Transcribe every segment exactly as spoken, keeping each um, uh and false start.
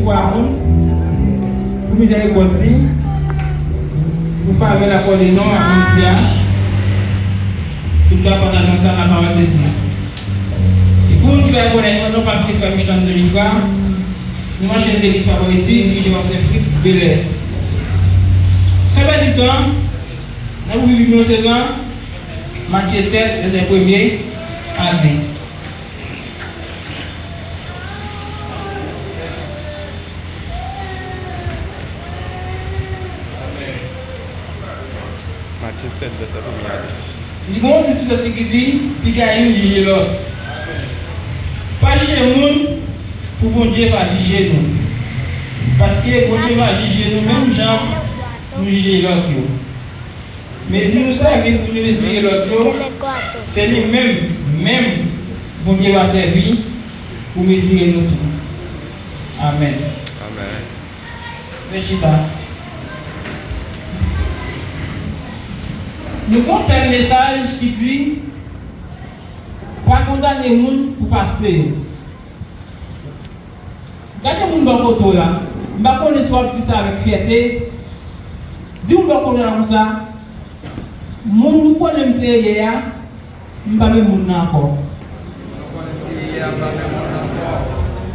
pou amoun, pou mizèrikòd li, pou favè l akòde nou ak nou fi a, pou n ka pataje ansanm lapawòl de Dye. E pou moun ki pa rekonèt mwen, non pa m se frè Micheland Delutra, nou mache nan legliz Fabregas, dirije pa Frè Fritz Belair. San pèdi tan, n ap ouvri Bib nou sezon, Matye sèt, vèsè premye a de. Matye sèt, vèsè premye a de. Li gen yon tit sou sèt ki di, piga youn jije lòt. Pa jije moun pou Bondye pa jije nou. Paske Bondye va jije nou menm jan nou jije lòt yo. Mezi nou sèvi pou nou mezire lòt yo, se li menm, menm, Bondye va sèvi pou mezire nou tou. Amèn. Amèn. Ven chita. Nou gen yon tèm mesaj ki di, pa kondane moun pou pase yo. Gade moun bò kote w la. M pa konnen si w ap di sa avèk fyète. Di moun bò kote w la konsa, moun ou konnen m te ye a, m pa menm moun nan ankò.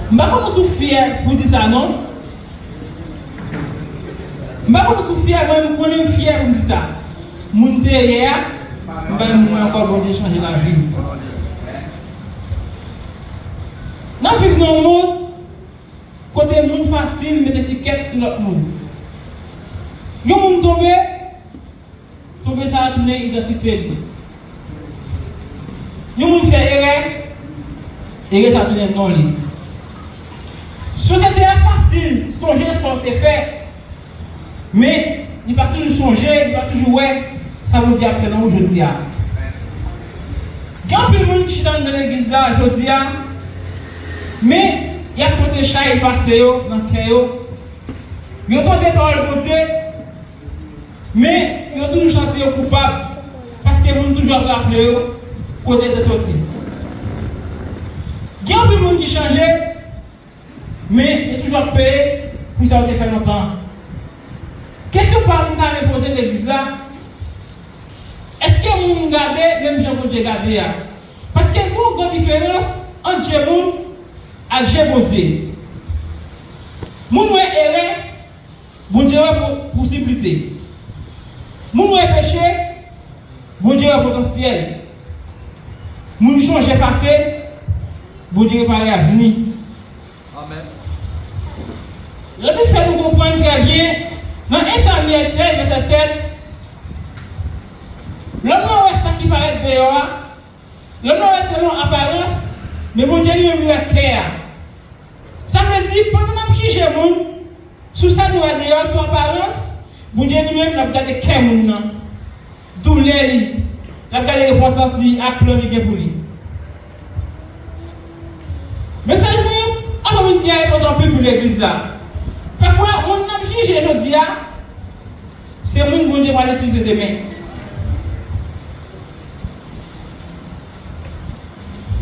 M pa konnen si w fyè pou di sa non. M pa konnen si w fyè, mwen m konnen m fyè pou m di sa. Moun m te ye a, m pa menm moun nan ankò, Bondye chanje lavi m. N ap viv nan yon mond kote moun fasil met etikèt sou lòt moun. Yon moun tonbe, tonbe sa a tounen idantite li. Yon moun fè erè, erè sa a tounen non li. Sosyete a fasil sonje sa w te fè, men li pa toujou sonje, li pa toujou wè sa Bondye ap fè nan ou jodi a. Gen anpil moun ki chita anndan legliz la jodi a, men y ap pote chay pase yo nan kè yo. Yo tande pawòl Bondye, men yo toujou santi yo koupab, paske moun toujou ap raple yo kote yo te soti. Gen anpil moun ki chanje, men yo toujou ap peye pou sa yo te fè lontan. Kesyon pa m ta renmen poze legliz la, èske moun gade menm jan Bondye gade a? Paske gen yon gran diferans ant je moun ak je Bondye. Moun wè erè, Bondye wè po-, posiblite. Moun wè peche, Bondye wè potansyèl. Moun chonje pase, Bondye repare avni. Amèn. Labi fè nou konprann trè byen, nan Yen Samyèl sèz, vèsè sèt, lòm nan wè sa ki parèt deyò a, lòm nan wè selon aparans, men Bondye li menm li wè kè a. Sa vle di, pandan n ap jije moun sou sa nou wè deyò, sou aparans, Bondye li menm l ap gade kè moun nan, doulè li, l ap gade repantans li ak plan li gen pou li. Mesaj mwen aprèmidi a enpòtan anpil pou legliz la. Pafwa, moun n ap jije jodi a, se moun Bondye pral itilize demen.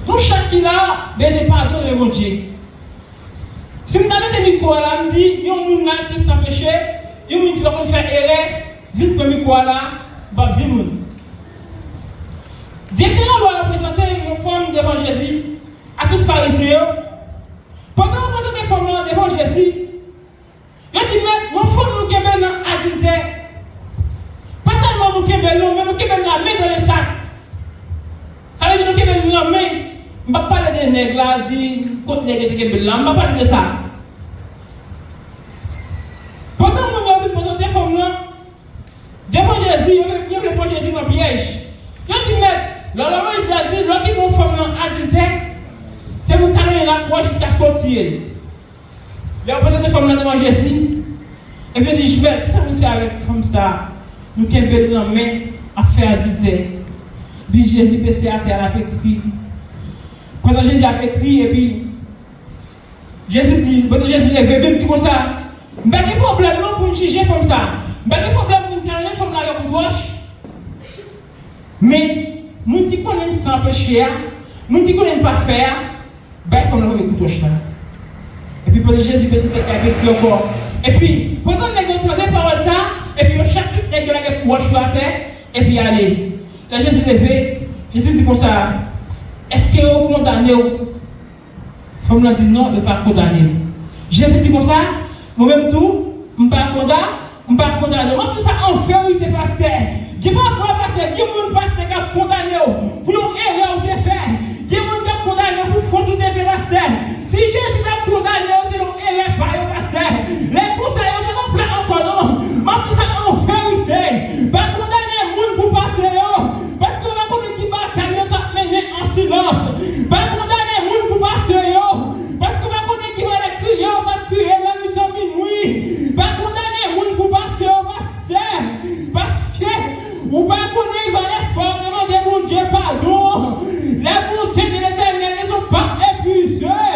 Nou chak ki la a bezwen padone Bondye. Si m ta mete mikwo a la, m di, yon moun la ki san peche, yon moun ki pa konn fè erè, vin pran mikwo a la, m p ap jwenn moun. Direktè lalwa yo prezante yon fanm devan Jezi ak tout Farizyen yo. Pandan yo prezante fanm nan devan Jezi, yo di, Mèt, yon fanm nou kenbe nan adiltè. Pa sèlman nou kenbe l non, men nou kenbe l la men dans le sac. Sa vle di nou kenbe l nan men. M p ap pale de nèg la, di kot nèg yo te kenbe l la. M p ap pale de sa. Pandan moun yo vin prezante fanm nan devan Jezi, yo vle, yo vle pran Jezi nan pyèj. Yo di, Mèt, lalwa Moyiz la di, lè w kenbe yon fanm nan adiltè, se pou w kalonnen l ak wòch jiskaske w tiye l. Lè yo prezante fanm nan devan Jezi, epi yo di, Mèt, kisa nou fè avèk fanm sa a? Nou kenbe l nan men, ap fè adiltè. Epi Jezi bese atè, l ap ekri. Pandan Jezi ap ekri, epi Jezi di, pandan Jezi leve, epi l di konsa, M pa gen pwoblèm non pou m jije fanm sa a. M pa gen pwoblèm pou m kalonnen fanm la avèk kout wòch. Men, moun ki konnen l san peche a, moun ki konnen l pa fè a, bay fanm nan premye kout wòch la. Epi Pandan Jezi bezwen fè kay peti ankò. Epi, pandan nèg yo tande pawòl sa, epi yo chak tout nèg yo lage wòch yo atè, epi ale. Lè Jezi leve, Jezi di konsa, èske yo kondane w? Fanm lan di non, yo pa kondane m. Jezi di konsa, mwen menm tou, m pa konda, m pa kondane w. M ap di sa an verite, pastè. Gen pafwa, pastè, gen moun, pastè, k ap kondane w pou yon erè ou te fè. Gen moun k ap kondane w pou fot ou te fè, pastè. Si Jezi t ap kondane yo, se yon erè pa yo, pastè. Lè konsa, yo pa t ap la ankò, non. M ap di sa an verite. Pa kondane moun pou pase yo. Paske w pa konnen ki batay yo t ap mennen an silans. Pa kondane moun pou pase yo. Paske w pa konnen ki malè kriye yo t ap kriye nan mitan minwi. Pa kondane moun pou pase yo, pastè. Paske ou pa konnen valè fwa w te mande Bondye padon. Les bontés de l'Éternel ne sont pas épuisées.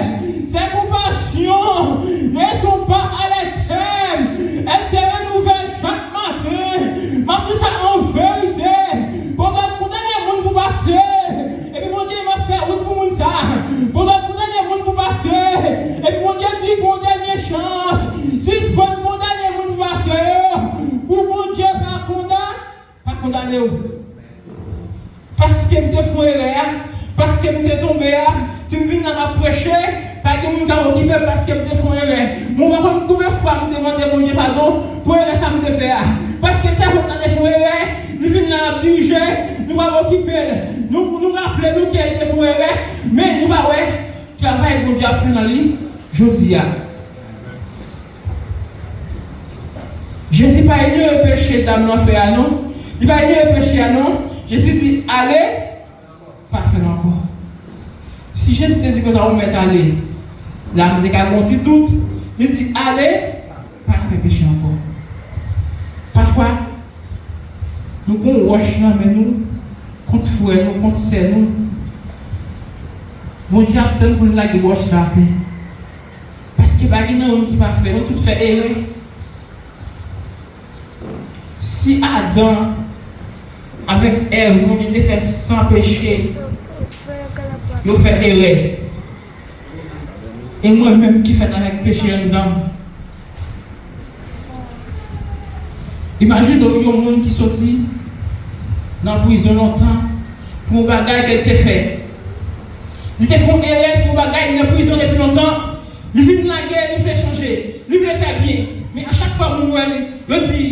Ses compassions ne sont pas à l'éternel. Elles se renouvellent chaque maten. M ap di sa an verite. Pandan w ap kondane moun pou pase, epi Bondye di m ap fè wout pou moun sa. Pandan w ap kondane moun pou pase, epi Bondye di gon dènye chans. Sispann kondane moun pou pase yo, pou Bondye pa konda, pa kondane w. Paske m te fè yon erè a, paske m te tonbe a, si m vin la m ap preche, pa gen moun k ap okipe m paske m te fè yon erè. Mwen pa konn konbyen fwa m te mande Bondye padon pou erè sa m te fè a. Paske sèvant lan te fè yon erè, li vin la l ap dirije, nou pa okipe l. Nou, nou raple nou ke li te fè yon erè, men nou pa wè travay Bondye ap fè nan li jodi a. Jezi pa inyore peche dam lan fè a, non. Li pa inyore peche a, non. Jezi di, ale, pa fè l ankò. Si Jezi te di konsa, ou mèt ale, la m te ka gen yon ti dout. Li di, ale, pa fè peche ankò. Pafwa, nou gon wòch nan men nou kont frè nou, kont sè nou. Bondye ap tann pou l lage wòch sa atè. Paske pa gen nan youn ki pafè, nou tout fè erè. Si Adan avèk Èv, moun yo te fèt san peche, yo fè erè. E mwen menm ki fèt avèk peche anndan m. Imajine w yon moun ki soti nan prizon lontan pou yon bagay ke l te fè. Li te fè yon erè, li fè yon bagay, li nan prizon depi lontan. Li vin lage, li vle chanje, li vle fè byen. Men a chak fwa moun wè l, yo di,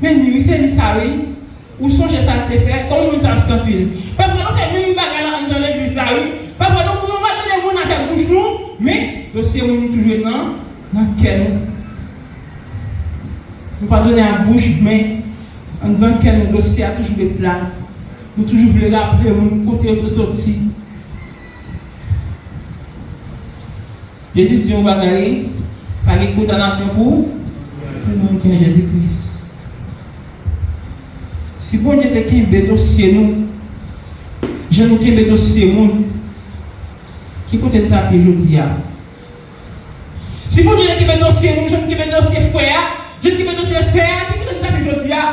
men ni wi, se li sa wi. Ou sonje sa l te fè, kòman moun sa ap santi l? Pafwa nou fè menm bagay la anndan legliz la wi. Pafwa nou, nou abandone moun avèk bouch nou, men dosye moun toujou ret nan, nan kè nou. Nou padone ak bouch, men anndan kè nou, dosye a toujou ret la. Nou toujou vle raple moun kote yo te soti. Jezi di yon bagay, pa gen kondanasyon pou, pou moun ki nan Jezi Kris. Si Bondye te kenbe dosye nou, jan nou kenbe dosye moun, ki kote n t ap ye jodi a? Si Bondye te kenbe dosye nou, jan n kenbe dosye frè a, jan n kenbe dosye sè a, ki kote n t ap ye jodi a?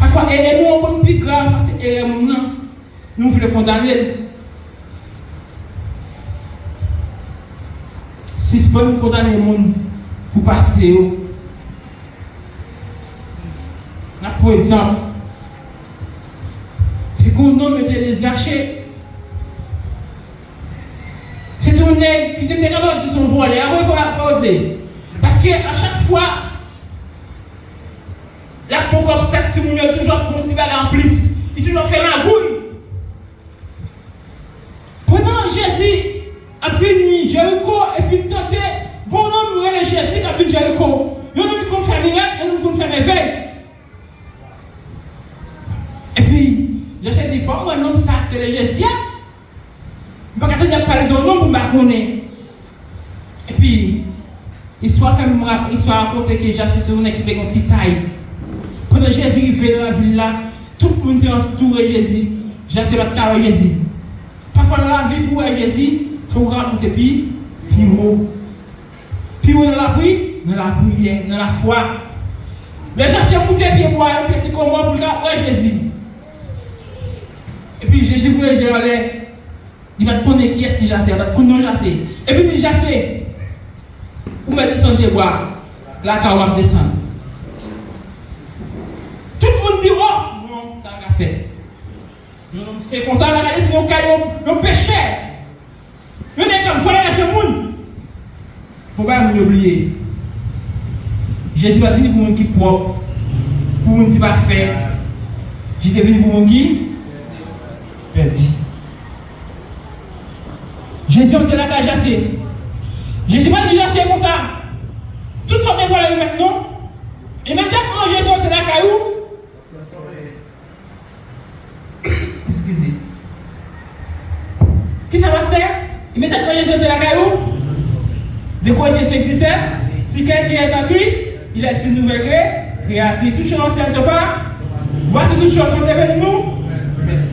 Pafwa, erè nou an konn pi grav pase erè moun nan. Nou vle kondane l. Sispann kondane moun pou pase yo. N ap pran egzanp. Te gen yon nonm yo te rele Zache. Se te yon nèg ki te, te kapab di se yon vòlè. Apre, fò, fò, fò, paske a chak fwa, l ap pran kòb taks moun yo, toujou ap pran yon ti bagay anplis. Li toujou ap fè magouy. Pandan Jezi ap vini Jeriko, epi l tande gon nonm rele Jezi k ap vin Jeriko. Yon nonm ki konn fè mirak, yon nonm ki konn fè mèvèy. Epi, Zache di, fò m wè nonm sa k rele Jezi a. M pa ka tande y ap pale de yon nonm pou m pa konnen. Epi, istwa fè m rap-, istwa rakonte ke Zache se yon nèg ki te gen yon ti tay. Pandan Jezi rive nan lavil la, tout moun te antoure Jezi. Zache pa t ka wè Jezi. Pafwa nan lavi, pou w wè Jezi, fò w ka monte pi, pi wo. Pi wo nan lapri, nan lapriyè, nan lafwa. Lè Zache moute pye bwa, yon pye sikomò pou l ka wè Jezi. Epi Jezi voye je l anlè. Li pa t konnen kiyès ki Jase, li pa t konn non Jase. Epi li di Jase, ou mèt desann pyebwa, lakay ou m ap desann. Tout moun di, o, non, sa pa ka fèt. Yon nonm sen konsa, lakay li se yon kay yon, yon pechè. Yon nèg k ap vòlè lajan moun. Bon, bagay moun yo bliye. Jezi pa t vini pou moun ki pwòp, pou moun ki pafè. Jezi te vini pou moun ki pèdi. Jezi antre lakay Jase. Jezi pa di Jase konsa, tout sa w te vòlè remèt non. Imedyatman Jezi antre lakay ou, Eskize. Kisa pastè? Imedyatman Jezi antre lakay ou. De Korentyen senk disèt, si quelqu'un est en Christ, il est une nouvelle cré-, créature. Toutes choses anciennes sont pas. Voici toutes choses sont devenues nouvelles.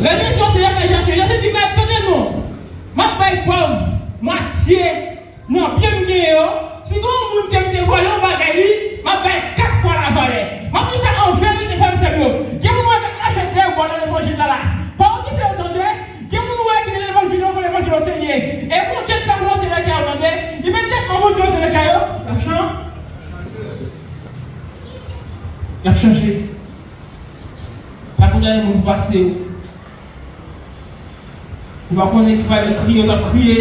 Lè Jezi antre lakay Jase, Jezi di, mèt, tande non. M ap bay pòv mwatye nan byen m genyen yo, si gen yon moun ke m te vòlè yon bagay li, m ap bay kat fwa lavalè. M ap di sa an verite, frè m, sè m yo. Gen moun wè k ap mache dèyè w nan levanjil la la. Pa okipe yo tande. Gen moun wè ki nan levanjil yo, levanjil yo serye. E Bondye pa vle w te nan kay yo tande. Imedyatman Bondye antre nan kay yo, y ap chan-, y ap chanje. Pa konn jan moun pase yo. Ou pa konnen ki bagay kriye yo t ap kriye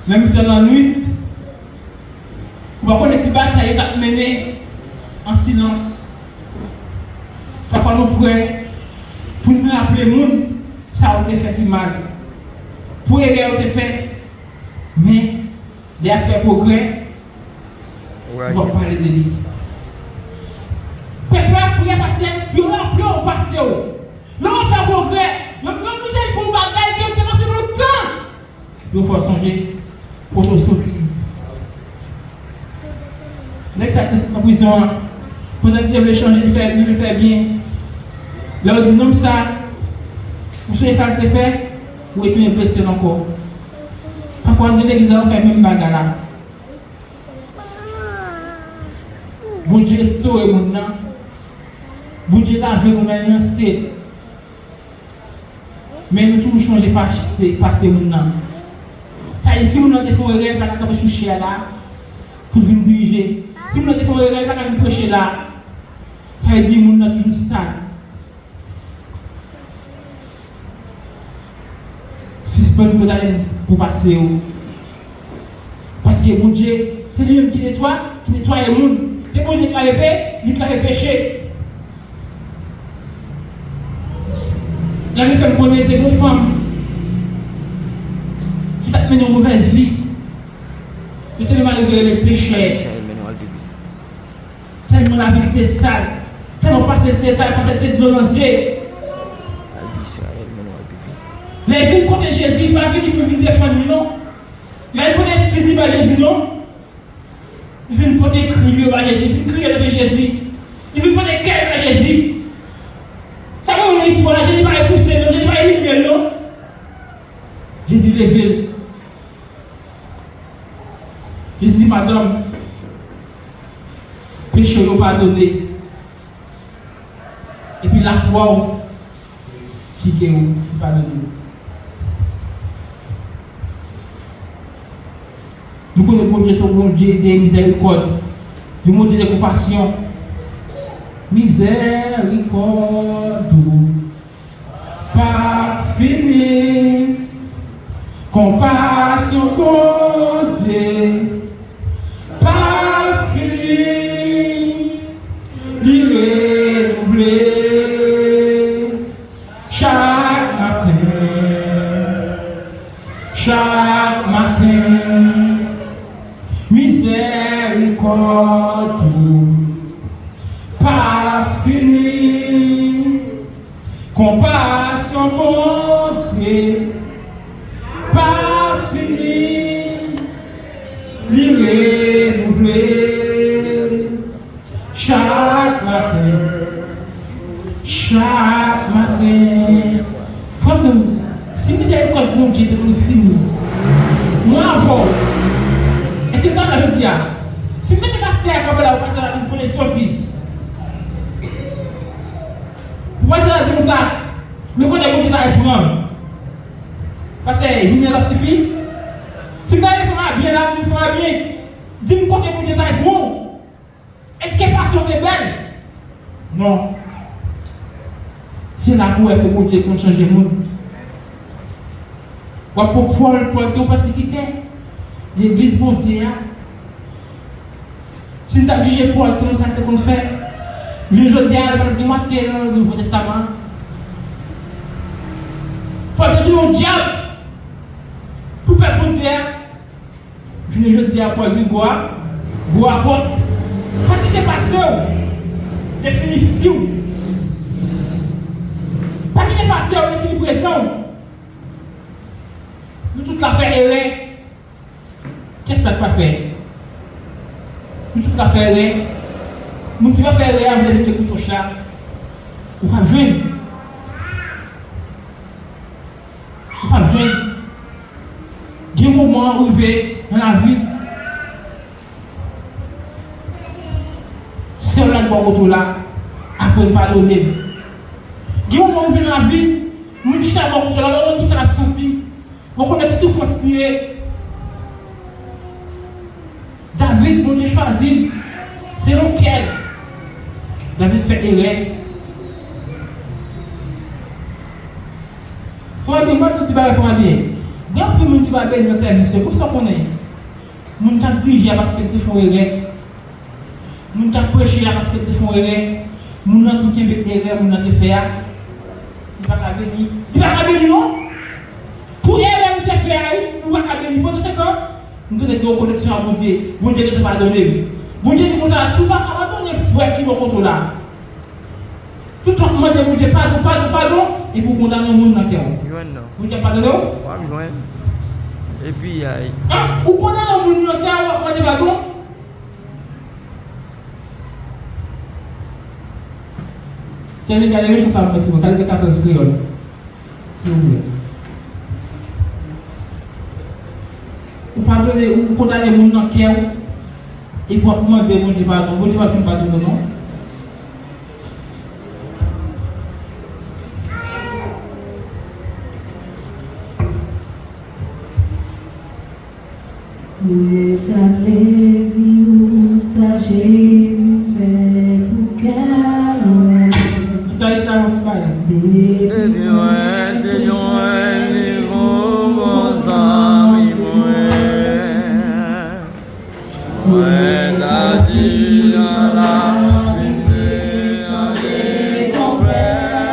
nan mitan lannwit. Ou pa konnen ki batay yo t ap mennen an silans. Pafwa nou prè pou n raple moun sa yo te fè ki mal, pou erè yo te fè. Men, lè y ap fè pwogrè, nou p ap pale de li. Pèp la prè, pastè, pou yo raple w pase w. Lè w ap fè pwogrè, yo, yo oblije di w bagay ke w te pase lontan. Yo fè w sonje kote w soti. Nèg sa ki nan prizon an, pandan li te vle chanje, li fè, li vle fè byen. Lè yo di nonm sa, ou sonje sa l te fè, ou retounen blese l ankò. Pafwa, nou gen legliz la, nou fè menm bagay la. Bondye restore moun nan. Bondye lave moun nan, li ranse l. Men nou toujou chonje pase, pase moun nan. Sa vle di, si moun nan te fè yon erè, li pa ta kanpe sou chè a la pou l vin dirije. Si moun nan te fè yon erè, li pa ta vin preche la. Sa vle di, moun nan toujou sal. Sispann kondannen pou pase yo. Paske Bondye, se li menm ki netwa, ki netwaye moun. Se Bondye ki lave pe-, li ki lave peche. Lave fè m konnen te gon fanm ki t ap mennen yon movèz vi. Yo te menm rele l pechè. Tèlman lavi l te sal, tèlman pase l te sal, pase l te dlo nan zye. Lè l vin kote Jezi, li pa vini pou l vin defann li non. Lè l pote eskiz li ba Jezi non. Li vin pote kri li yo ba Jezi, li vin kriye nan pye Jezi. Li vin pote kè li ba Jezi. Sa pa yon istwa, Jezi pa repouse l non, Jezi pa imilye l non. Jezi leve l. Jezi di, madanm, peche w yo padone. Epi lafwa w ki gen w ki padone. Nou konnen Bondye se yon Bondye de mizèrikòd, yon Bondye de konpasyon. Mizèrikòd ou pa fini. Konpasyon Bondye pa fini. Li renouvle chak maten. Chak maten. Mizèrikòd ou pa fini. Konpasyon Bondye pa fini, li renouvle chak maten, chak maten. Frè m, sè m, si mizèrikòd Bondye te konn fini, mwen avè w, èske n t ap la jodi a? Si m mete pastè a kanpe la, ou pastè la vin konnen sa w di. Ou pastè la di konsa, men kote Bondye ta reponn. Janm. Paske jounen an ap sifi. Si m ta gen fanm a byen la, m di m fanm a byen. Di m kote Bondye ta gen w. Èske pasyon te bèl? Non. Se la pou w wè se Bondye k konn chanje moun. W ap pran pwòl, pwòl ke w panse ki tè. Legliz Bondye a. Si n t ap jije Pòl selon sa l te konn fè, jounen jodi a, li pa t ap gen mwatye nan Nouvo Testaman an. Pòl te tounen yon dyab pou pèp Bondye a. Jounen jodi a, Pòl vin gwo a, gwo apot. Pa kite pase w defini fiti w. Pa kite pase w defini prezan w. Nou tout la fè erè. Kiyès la k pa fè? Nou tout la fè erè. Moun ki pa fè erè a, vle mete kouto cha. Ou p ap jwenn. Ou p ap jwenn. Gen moman ou rive nan lavi, sè w la k bò kote w la aprann padone l. Gen moman ou rive nan lavi, moun ki chita bò kote w la, ou wè kisa l ap santi. Ou konnen ki soufrans li ye. David, Bondye chwazi l. Se yon kè. David fè erè. Fò w byen, mwen di w ti bagay, fò w byen. Gen anpil moun ki pa beni nan sèvis yo. Pou sa w konnen, moun k ap dirije a paske l te fè yon erè. Moun k ap preche a paske l te fè yon erè. Moun nan tou kenbe erè moun nan te fè a. Li pa ka beni. Li pa ka beni non. Pou erè nou te fè a, wi, nou pa ka beni. Pandan se tan, nou te gen yon koneksyon ak Bondye. Bondye gentan padone nou. Bondye di konsa, si w pa ka padone frè ki bò kote w la, tout w ap mande Bondye padon, padon, padon, epi w kondane yon moun nan kè w. Jwenn non. Bondye ap padone w? W ap jwenn. Epi, ay. An, ou kondane yon moun nan kè w, w ap mande padon? Sè Lija, leve chans avè m, mèsi, mwen ka leve katòz kreyòl. Silvouplè. Ou padone, ou kondane moun nan kè w, epi w ap mande Bondye padon. Bondye p ap janm padone w non. Mwen ta vle di ou sa Jezi fè pou kè mwen. Depi mwen te jwenn li gon bon zanmi mwen. Mwen ta di jan lavi m te chanje konplètman.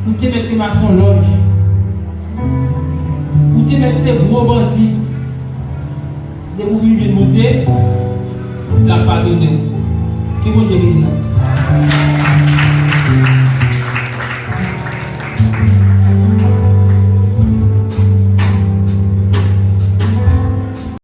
Ou te mèt te masonlòj. Ou te mèt te gwo bandi. Depi w vin jwenn Bondye, l ap padone w. Ke Bondye beni nou.